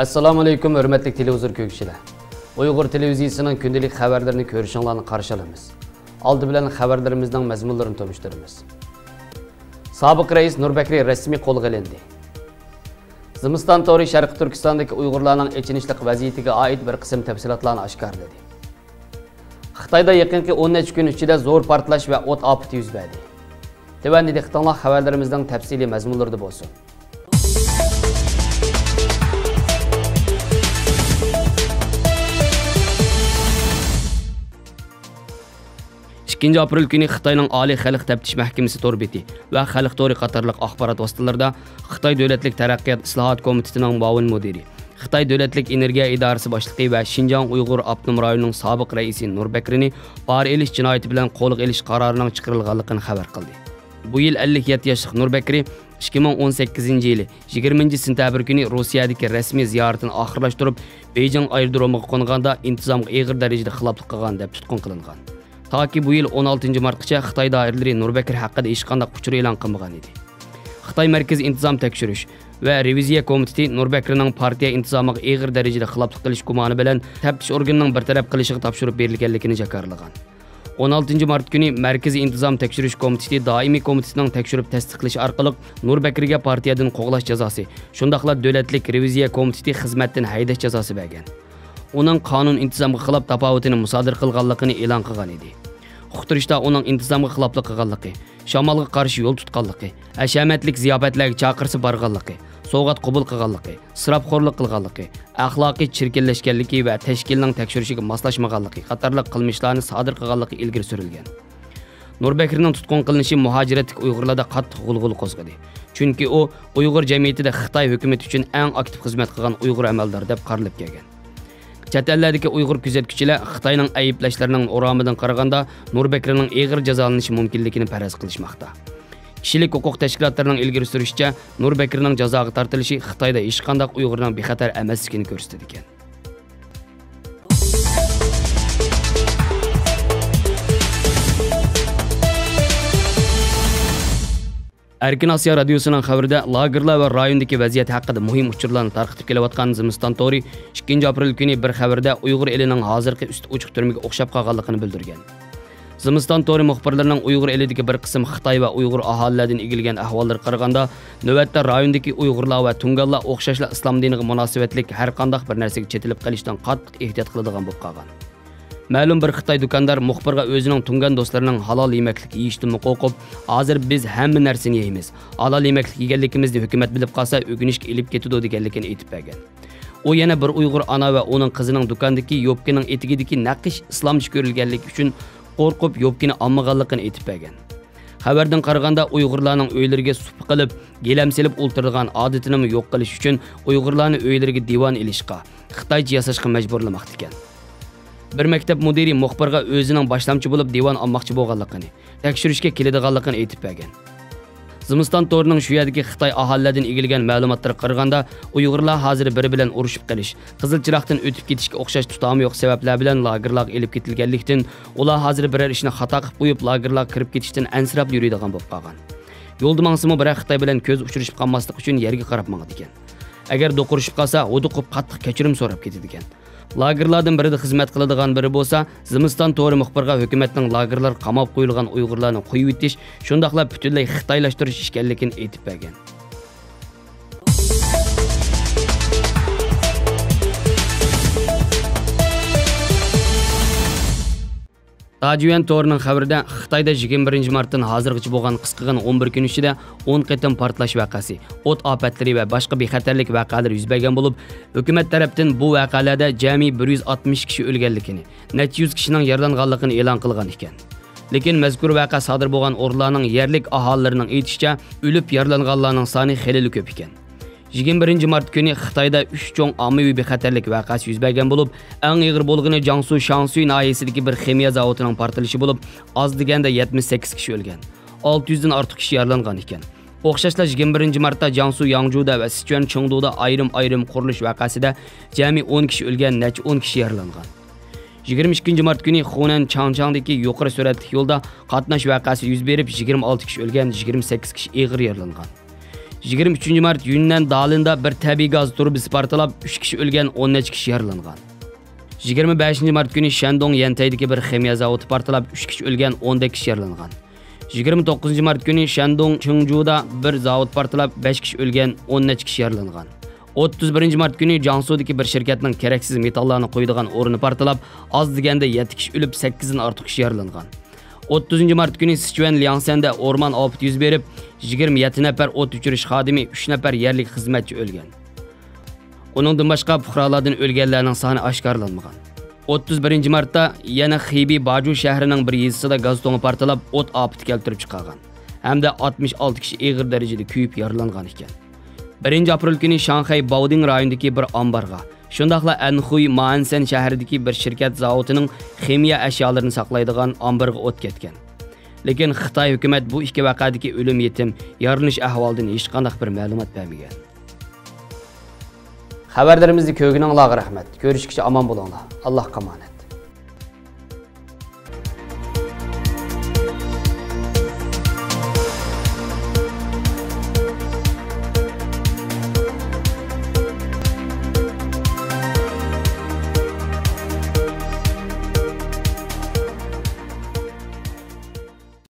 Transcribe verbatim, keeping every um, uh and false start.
ئەسسالامۇئەلەيكۇم، ھۆرمەتلىك تېلېۋىزور كۆرگۈچىلەر. ئۇيغۇر تېلېۋىزىيىسىنىڭ كۈندىلىك خەۋەرلىرىنى كۆرۈشۈڭلارنى قارشى ئالىمىز. ئالدى بىلەن خەۋەرلىرىمىزنىڭ مەزمۇنلىرىنى تونۇشتۇرىمىز. سابىق رەئىس نۇر بەكرى رەسمىي قولغا ئېلىندى. زىمىستان تورى شەرقىي تۈركىستاندىكى ئۇيغۇرلارنىڭ ئېچىنىشلىق ۋەزىيىتىگە ئائىت بىر قىسىم تەپسىلاتلارنى ئاشكارىلىدى. خىتايدا يېقىنقى ئون نەچچە كۈن ئىچىدە زور پارتلاش ۋە ئوت ئاپىتى يۈز بەردى. تۆۋەندە دىققىتىڭلار خەۋەرلىرىمىزنىڭ تەپسىلىي مەزمۇنلىرىدا بولسۇن. ئىككىنچى ئاپرېل كۈنى خىتاينىڭ ئالىي خەلق تەپتىش مەھكىمىسى تور بېتى ۋە خەلق تورى قاتارلىق ئاخبارات ۋاسىتىلىرىدا خىتاي دۆلەتلىك تەرەققىيات ئىسلاھات كومىتېتىنىڭ مۇئاۋىن مۇدىرى، خىتاي دۆلەتلىك ئېنېرگىيە ئىدارىسى باشلىقى ۋە شىنجاڭ ئۇيغۇر ئاپتونوم رايونىنىڭ سابىق رەئىسى نۇر بەكرىنى پارا ئېلىش جىنايىتى بىلەن قولغا ئېلىش قارارىنىڭ چىقىرىلغانلىقىنى خەۋەر قىلدى. بۇ يىل ئەللىك يەتتە ياشلىق نۇر بەكرى ئىككى مىڭ ئون سەككىزىنچى يىلى يىگىرمىنچى سېنتەبىر كۈنى روسىيەدىكى رەسمىي زىيارىتىنى ئاخىرلاشتۇرۇپ، بېيجىڭ ئايرودرومىغا قونغاندا ئىنتىزامغا ئېغىر دەرىجىدە خىلاپلىق قىلغان دەپ تۇتقۇن قىلىنغان. تاكى بۇ يىل ئون ئالتىنچى مارتقىچە خىتاي دائىرىلىرى نۇر بەكرى ھەققىدە ھېچقانداق ئۇچۇر ئېلان قىلمىغان ئىدى. خىتاي مەركىزىي ئىنتىزام تەكشۈرۈش ۋە رېۋىزىيە كومىتېتى نۇر بەكرىنىڭ پارتىيە ئىنتىزامىغا ئېغىر دەرىجىدە خىلاپلىق قىلىش گۇمانى بىلەن تەپتىش ئورگىنىنىڭ بىر تەرەپ قىلىشىغا تاپشۇرۇپ بېرىلگەنلىكىنى جاكارلىغان. ئون ئالتىنچى مارت كۈنى مەركىزىي ئىنتىزام تەكشۈرۈش كومىتېتى دائىمىي كومىتېتىنىڭ تەكشۈرۈپ تەستىقلىشى ئارقىلىق نۇر بەكرىگە پارتىيەدىن قوغلاش جازاسى، شۇنداقلا دۆلەتلىك رېۋىزىيە كومىتېتى خىزمەتتىن ھەيدەش جازاسى بەرگەن. ئۇنىڭ قانۇن ئىنتىزامغا خىلاپ تاپاۋىتىنى مۇسادىرە قىلغانلىقىنى ئېلان قىلغان ئىدى. ئۇقتۇرۇشتا ئۇنىڭ ئىنتىزامغا خىلاپلىق قىلغانلىقى، شامالغا قارشى يول تۇتقانلىقى، ھەشەمەتلىك زىياپەتلەرگە چاقىرسا بارغانلىقى، سوۋغات قوبۇل قىلغانلىقى، ئىسراپخورلۇق قىلغانلىقى، ئەخلاقىي چىركىنلەشكەنلىكى ۋە تەشكىلنىڭ تەكشۈرۈشىگە ماسلاشمىغانلىقى قاتارلىق قىلمىشلارنى سادىر قىلغانلىقى ئىلگىرى سۈرۈلگەن. نۇر بەكرىنىڭ تۇتقۇن قىلىنىشى مۇھاجىرەتتىكى ئۇيغۇرلاردا قاتتىق غۇلغۇلا قوزغىدى. چۈنكى ئۇ ئۇيغۇر جەمئىيىتىدە خىتاي ھۆكۈمىتى ئۈچۈن ئەڭ ئاكتىپ خىزمەت قىلغان ئۇيغۇر ئەمەلدارى دەپ قارىلىپ كەلگەن. چەت ئەللەردىكى ئۇيغۇر كۆزەتكۈچىلەر خىتاينىڭ ئەيىبلەشلىرىنىڭ ئورامىدىن قارىغاندا، نۇر بەكرىنىڭ ئېغىر جازالىنىشى مۇمكىنلىكىنى پەرەز قىلىشماقتا. كىشىلىك ھوقۇق تەشكىلاتلىرىنىڭ ئىلگىرى سۈرۈشىچە، نۇر بەكرىنىڭ جازاغا تارتىلىشى خىتايدا ھېچقانداق ئۇيغۇرنىڭ بىخەتەر ئەمەسلىكىنى كۆرسىتىدىكەن. ئەركىن ئاسىيا رادىيوسىنىڭ خەۋىرىدە، لاگېرلار ۋە رايوندىكى ۋەزىيەت ھەققىدە مۇھىم ئۇچۇرلارنى تارقىتىپ كېلىۋاتقان زىمىستان تورى ئىككىنچى ئاپرېل كۈنى بىر خەۋىرىدە ئۇيغۇر ئېلىنىڭ ھازىرقى ئۈستى ئوچۇق تۈرمىگە ئوخشاپ قالغانلىقىنى بىلدۈرگەن. زىمىستان تورى مۇخبىرلىرىنىڭ ئۇيغۇر ئېلىدىكى بىر قىسىم خىتاي ۋە ئۇيغۇر ئاھالىلەردىن ئىگىلىگەن ئەھۋاللارغا قارىغاندا، نۆۋەتتە رايوندىكى ئۇيغۇرلار ۋە تۇڭگانلار ئوخشاشلا ئىسلام دىنىغا مۇناسىۋەتلىك ھەر قانداق بىر نەرسىگە چېتىلىپ قېلىشتىن قاتتىق ئېھتىيات قىلىدىغان بولۇپ قالغان. مەلۇم بىر خىتاي دۇكاندار مۇخبىرغا ئۆزىنىڭ تۇڭگان دوستلىرىنىڭ ھالال يېمەكلىك يېيىشتىنمۇ قورقۇپ، ھازىر بىز ھەممە نەرسىنى يەيمىز، ھالال يېمەكلىك يېگەنلىكىمىزنى ھۆكۈمەت بىلىپ قالسا ئۆگىنىشكە ئېلىپ كېتىدۇ دېگەنلىكىنى ئېيتىپ بەرگەن. ئۇ يەنە بىر ئۇيغۇر ئانا ۋە ئۇنىڭ قىزىنىڭ دۇكاندىكى يوپكىنىڭ ئېتىكىدىكى نەقىش ئىسلامچە كۆرۈلگەنلىكى ئۈچۈن قورقۇپ يوپكىنى ئالمىغانلىقىنى ئېيتىپ بەرگەن. خەۋەردىن قارىغاندا، ئۇيغۇرلارنىڭ ئۆيلىرىگە سۇپا قىلىپ، گىلەم سېلىپ ئولتۇرىدىغان ئادىتىنىمۇ يوق قىلىش ئۈچۈن ئۇيغۇرلارنى ئۆيلىرىگە دىۋان ئېلىشقا، خىتايچە ياساشقا مەجبۇرلىماقتا ئىكەن. بىر مەكتەپ مۇدىرى مۇخبىرغا ئۆزىنىڭ باشلامچى بولۇپ دىۋان ئالماقچى بولغانلىقىنى، تەكشۈرۈشكە كېلىدىغانلىقىنى ئېيتىپ بەرگەن. زىمىستان تورىنىڭ شۇ يەردىكى خىتاي ئاھالىلەردىن ئىگىلىگەن مەلۇماتلىرىغا قارىغاندا، ئۇيغۇرلار ھازىر بىرى بىلەن ئۇرۇشۇپ قېلىش، قىزىل چىراغدىن ئۆتۈپ كېتىشكە ئوخشاش تۇتامى يوق سەۋەبلەر بىلەن لاگېرلارغا ئېلىپ كېتىلگەنلىكتىن، ئۇلار ھازىر بىرەر ئىشنى خاتا قىلىپ قويۇپ، لاگېرلارغا كىرىپ كېتىشتىن ئەنسىرەپلا يۈرىدىغان بولۇپ قالغان. يولدا ماڭسىمۇ بىرەر خىتاي بىلەن كۆز ئۇچرىشىپ قالماسلىق ئۈچۈن يەرگە قاراپ ماڭىدىكەن. ئەگەر دوقۇرۇشۇپ قالسا، ھودۇقۇپ قاتتىق كەچۈرۈم سوراپ كېتىدىكەن. لاگېرلاردىن بىرىدە خىزمەت قىلىدىغان بىرى بولسا، زىمىستان تورى مۇخبىرىغا ھۆكۈمەتنىڭ لاگېرلارغا قاماپ قويۇلغان ئۇيغۇرلارنى قويۇۋېتىش، شۇنداقلا پۈتۈنلەي خىتايلاشتۇرۇش ئىكەنلىكىنى ئېيتىپ بەرگەن. تاجيۈەن تورىنىڭ خەۋىرىدە، خىتايدا يىگىرمە بىرىنچى مارتتىن ھازىرغىچە بولغان قىسقىغىنە ئون بىر كۈن ئىچىدە ئون قېتىم پارتلاش ۋەقەسى، ئوت ئاپەتلىرى ۋە باشقا بىخەتەرلىك ۋەقەلىرى يۈز بەرگەن بولۇپ، ھۆكۈمەت تەرەپتىن بۇ ۋەقەلەردە جەمئىي بىر يۈز ئاتمىش كىشى ئۆلگەنلىكىنى، نەچچە يۈز كىشىنىڭ يارىلانغانلىقىنى ئېلان قىلغان ئىكەن. لېكىن مەزكۇر ۋەقە سادىر بولغان ئورۇنلارنىڭ يەرلىك ئاھالىلىرىنىڭ ئېيتىشىچە، ئۆلۈپ يارىلانغانلارنىڭ سانى خېلىلا كۆپ ئىكەن. يىگىرمە بىرىنچى مارت كۈنى خىتايدا ئۈچ چوڭ ئاممىۋى بىخەتەرلىك ۋەقەسى يۈز بەرگەن بولۇپ، ئەڭ ئېغىر بولغىنى جياڭسۇ شياڭسۈي ناھىيەسىدىكى بىر خىمىيە زاۋۇتىنىڭ پارتلىشى بولۇپ، ئاز دېگەندە يەتمىش سەككىز كىشى ئۆلگەن، ئالتە يۈزدىن ئارتۇق كىشى يارىلانغان ئىكەن. ئوخشاشلا يىگىرمە بىرىنچى مارتتا جياڭسۇ ياڭجۇدا ۋە سىچۈەن چېڭدۇدا ئايرىم-ئايرىم قۇرۇلۇش ۋەقەسىدە جەمئىي ئون كىشى ئۆلگەن، نەچچە ئون كىشى يارىلانغان. يىگىرمە ئىككىنچى مارت كۈنى خۇنەن چاڭچاڭدىكى يۇقىرى سۈرئەتلىك يولدا قاتناش ۋەقەسى يۈز بېرىپ، يىگىرمە ئالتە كىشى ئۆلگەن، يىگىرمە سەككىز كىشى ئېغىر يارىلانغان. يىگىرمە ئۈچىنچى مارت يۈننەن دالىندا بىر تەبىئىي گاز تۇرۇبىسى پارتلاپ، ئۈچ كىشى ئۆلگەن، ئون نەچچە كىشى يارىلانغان. يىگىرمە بەشىنچى مارت كۈنى شەندۇڭ يەنتەيدىكى بىر خىمىيە زاۋۇتى پارتلاپ، ئۈچ كىشى ئۆلگەن، ئون كىشى يارىلانغان. يىگىرمە توققۇزىنچى مارت كۈنى شەندۇڭ چىڭجۇدا بىر زاۋۇت پارتلاپ، بەش كىشى ئۆلگەن، ئون نەچچە كىشى يارىلانغان. ئوتتۇز بىرىنچى مارت كۈنى جياڭسۇدىكى بىر شىركەتنىڭ كېرەكسىز مېتاللارنى قويىدىغان ئورنى پارتلاپ، ئاز دېگەندە يەتتە كىشى ئۆلۈپ، سەككىزدىن ئارتۇق كىشى يارىلانغان. ئوتتۇزىنچى مارت كۈنى سىچۈەن لياڭسەندە ئورمان ئاپىتى يۈز بېرىپ، يىگىرمە يەتتە نەپەر ئوت ئۆچۈرۈش خادىمى، ئۈچ نەپەر يەرلىك خىزمەتچى ئۆلگەن. ئۇنىڭدىن باشقا پۇقرالاردىن ئۆلگەنلەرنىڭ سانى ئاشكارىلانمىغان. ئوتتۇز بىرىنچى مارتتا يەنە خېبېي باجۇ شەھىرىنىڭ بىر يېزىسىدا گاز تۇڭى پارتلاپ، ئوت ئاپىتى كەلتۈرۈپ چىقارغان ھەمدە ئاتمىش ئالتە كىشى ئېغىر دەرىجىدە كۆيۈپ يارىلانغان ئىكەن. بىرىنچى ئاپرېل كۈنى شاڭخەي باۋدىڭ رايونىدىكى بىر ئامبارغا، شۇنداقلا ئەنخۇي مائەنسەن شەھىرىدىكى بىر شىركەت زاۋۇتىنىڭ خىمىيە ئەشيالىرىنى ساقلايدىغان ئامبىرىغا ئوت كەتكەن. لېكىن خىتاي ھۆكۈمەت بۇ ئىككى ۋەقەدىكى ئۆلۈم يېتىم، يارىلىنىش ئەھۋالىدىن ھېچقانداق بىر مەلۇمات بەرمىگەن. خەۋەرلىرىمىزنى كۆرگىنىڭلارغا رەھمەت. كۆرۈشكىچە ئامان بولۇڭلار. ئاللاھقا ئامانەت.